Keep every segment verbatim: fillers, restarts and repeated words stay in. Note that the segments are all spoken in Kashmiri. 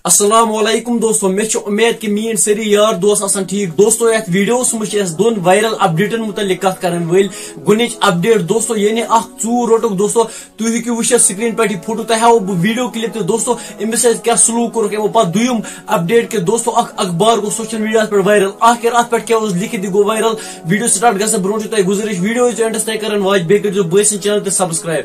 السلام علیکم دوستو، مےٚ چھِ اُمید کہِ میٲنۍ سٲری یار دوس آسن ٹھیٖک۔ دوستو، یتھ ویڈیوس منٛز چھِ أسۍ دۄن وائرل اپڈیٹن متعلق کتھ کرن وٲلۍ۔ گۄڈٕنِچ اپڈیٹ دوستو، یعنی اکھ ژوٗر روٚٹُکھ دوستو، تُہۍ ہیٚکِو وٕچھِتھ سکرین پٮ۪ٹھ یہِ فوٹو، تۄہہِ ہاوو بہٕ ویڈیو کلپ تہِ دوستو، أمِس سۭتۍ کیٛاہ سلوٗک کوٚرُکھ یِمو۔ پتہٕ دوٚیِم اپڈیٹ کہِ دوستو، اکھ اخبار گوٚو سوشل میڈیاہس پٮ۪ٹھ وائرل۔ آخر اتھ پٮ۪ٹھ کیٛاہ اوس لیکھِتھ، یہِ گوٚو وائرل۔ ویڈیو سٹارٹ گژھنہٕ برونٛٹھ چھُ تۄہہِ گُزٲرِش، ویڈیو یُس اینڈس تام کرن watch، بیٚیہِ کٔرۍزیو بٲے سٕنٛز چینل تہِ سبسکرائب۔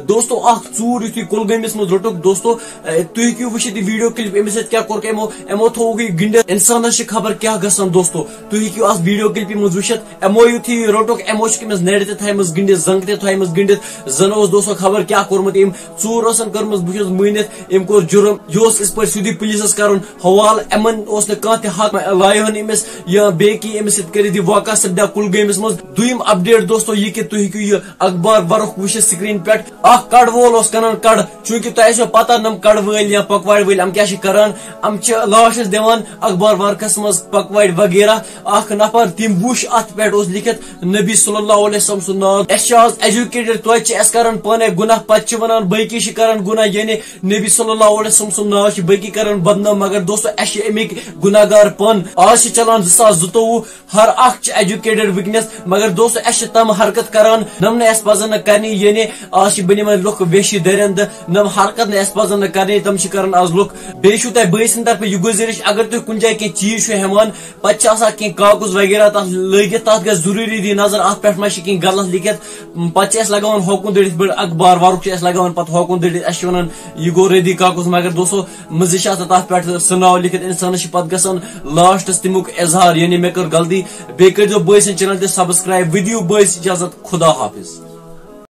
دوستو، اکھ ژوٗر یُتھُے کُلگٲمِس منٛز روٚٹُکھ دوستو، اے، تُہۍ ہیٚکِو وٕچھِتھ یہِ ویڈیو کلپ، أمِس سۭتۍ کیٛاہ کوٚرُکھ یِمو۔ یِمو تھوٚوُکھ یہِ گٔنڈِتھ، انسانس چھِ خبر کیٛاہ گژھان دوستو۔ تُہۍ ہیٚکِو اتھ ویڈیو کلپہِ منٛز وٕچھِتھ، یِمو یُتھُے یہِ روٚٹُکھ، یِمو چھِکھ أمِس نرِ تہِ تھایمٕژ گٔنڈِتھ، زنٛگہٕ تہِ تھایمٕژ گٔنڈِتھ، زن اوس دوستو خبر کیٛاہ کوٚرمُت أمۍ۔ ژوٗر ٲسن کٔرمٕژ بہٕ چھُس مٲنِتھ، أمۍ کوٚر جُرم۔ یہِ اوس یِتھ پٲٹھۍ سیوٚدُے پُلیٖسَس کَرُن حوالہٕ۔ یِمَن اوس نہٕ کانٛہہ تہِ حق لایہون أمِس یا بیٚیہِ کینٛہہ أمِس سۭتۍ کٔرِتھ۔ یہِ واقعہ سپدیو کُلگٲمِس منٛز۔ دوٚیِم اپڈیٹ دوستو یہِ کہِ تُہۍ ہیٚکِو یہِ اخبار ورُق وٕچھِتھ سکریٖن پٮ۪ٹھ۔ اَکھ کَڑٕ وول اوس کٕنان کَڑٕ، چوٗنٛکہِ تۄہہِ آسیو پَتہ نۄم کَڑٕ وٲلۍ یا پۄکوارِ وٲلۍ یِم کیٛاہ چھِ کَران۔ یِم چھِ لاشَس دِوان اخبار ورقَس منٛز پۄکوارِ وغیرہ۔ اَکھ نفر تٔمۍ وٕچھ اَتھ پٮ۪ٹھ اوس لیکھِتھ نبی صلی اللہ علیہ وسلم سُنٛد ناو۔ أسۍ چھِ آز ایجوکیٹڈ، توتہِ چھِ أسۍ کران پانے گناہ، پتہٕ چھِ ونان باقی چھِ کران گناہ، یعنی نبی صلی اللہ علیہ وسلم سُنٛد ناو چھِ باقی کران بدنام۔ مگر دوستو، اَسہِ چھِ اَمِکۍ گناہگار پان۔ آز چھِ چلان زٕ ساس زٕتووُہ، ہر اکھ چھِ ایجوکیٹڈ وٕنکیٚنس، مگر دوستو، اَسہِ چھِ تِم حرکت کران، نۄم نہٕ اَسہِ پزن نہٕ کرنہِ، یعنی آز چھِ بنیمٕتۍ لُکھ وحشی درندٕ، نۄم حرکت نہٕ اَسہِ پزن نہٕ کرنہِ، تِم چھِ کران آز لُکھ۔ بیٚیہِ چھُو تۄہہِ بٲے سٕنٛدِ طرفہٕ یہِ گُزٲرِش، اگر تُہۍ کُنہِ جایہِ کینٛہہ چیٖز چھِو ہٮ۪وان، پتہٕ چھِ آسان کینٛہہ کاغذ وغیرہ تتھ لٲگِتھ، تتھ گژھِ ضروٗری دی نظر، اتھ پٮ۪ٹھ ما چھِ کینٛہہ غلط لیکھِتھ۔ م، پتہٕ چھِ أسۍ لگاوان ہوکُن دٔڑِتھ پٲٹھۍ اخبار ورُق چھِ أسۍ لگاوان پتہٕ ہوکُن دٔڑِتھ، اَسہِ چھِ ونان یہِ گوٚو ردی کاغذ، مگر دوستو، مٔنٛزی چھِ آسان تتھ پٮ۪ٹھ سُہ ناو لیکھِتھ، انسانس چھِ پتہٕ گژھان لاسٹس تمیُک اظہار، یعنی مےٚ کٔر غلطی۔ بیٚیہِ کٔرۍزیو بٲے سٕنٛز چینل تہِ سبسکرائب۔ ودِیو بٲے سٕنٛز اجازت، خدا حافظ۔